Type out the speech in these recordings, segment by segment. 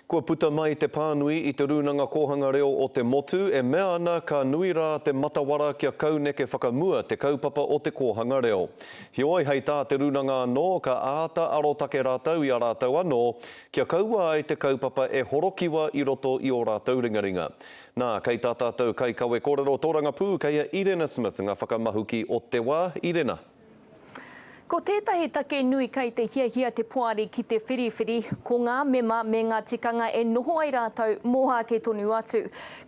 Kua puta mai te pānui i Te Rūnanga Kōhanga Reo o te Motu e mea ana ka nui rā te matawara kia kauneke whakamua te kaupapa o te kōhanga reo. Heoi, hei tā te rūnanga anō, ka āta arotake rātou i a rātou anō kia kaua ai te kaupapa e horokiwa i roto i ō rātou ringaringa. Nā, kei tā tātou kaikawe kōrero tōrangapū, kei a Irena Smith ngā whakamahuki o te wā. Irena. Ko tētahi take nui kei te hiahia te poari ki te whiriwhiri, ko ngā mema me ngā tikanga e noho ai rātou mō ake tonu atu.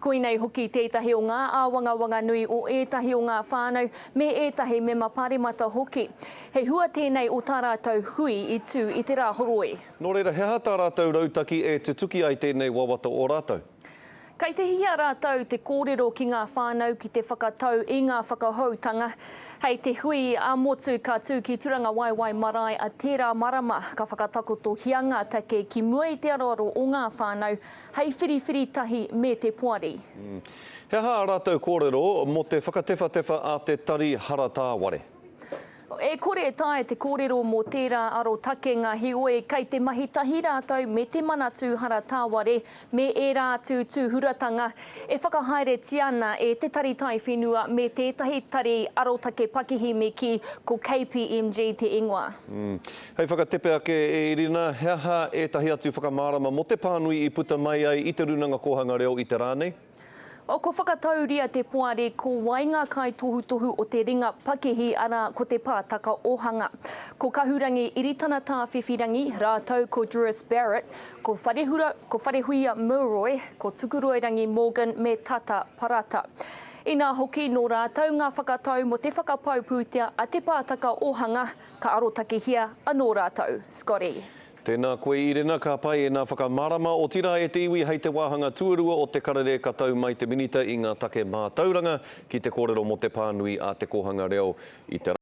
Koinei hoki tētahi o ngā āwangawanga nui o ētahi o ngā whānau me ētahi mema paremata hoki. He hua tēnei o tā rātou hui i tū i te Rāhoroi. Nō reira, he aha tā rātou rautaki e tutuki ai tēnei wawata o rātou? Kei te hia rātou te kōrero ki ngā whānau ki te whakatau i ngā whakahoutanga. Hei te hui ā-motu ka tū ki Turangawaewae Marae a tērā marama, ka whakatakotohia ngā take ki mua i te aroaro o ngā whānau hei whiriwhiri tahi me te poari. He aha ā rātou kōrero mō te whakatewhatewha a te Tari Hara Tāware? E kore e taea te kōrero mō tērā arotakenga, heoi, kei te mahi tahi rātou me te Manatū Hara Tāware me ērā atu tūhuratanga e whakahaeretia ana e te Tari Taiwhenua me tētahi tari arotake pakihi me kī, ko KPMG te ingoa. Hei whakatepe ake e Irina, he aha ētahi atu whakamārama mō te pānui i puta mai ai i Te Rūnanga Kōhanga Reo i te rā nei? Kua whakatauria te poari ko wai ngā kaitohutohu o te ringa pakihi arā ko te Pātaka Ohanga. Ko Kahurangi Iritana Tāwhiwhirangi rātou ko Druis Barrett, ko Wharehura, ko Wharehuia Milroy, ko Tukuroirangi Morgan me Tata Parata. Inā hoki nō rātou ngā whakatau mō te whakapau pūtea a te Pātaka Ohanga ka arotakehia anō rātou. Scotty. Tēnā koe Irena, ka pai ēnā whakamārama, otirā e te iwi hei te wāhanga tuarua o te karere ka tau mai te Minita i ngā take mātauranga ki te kōrero mō te pānui a Te Kōhanga Reo i te.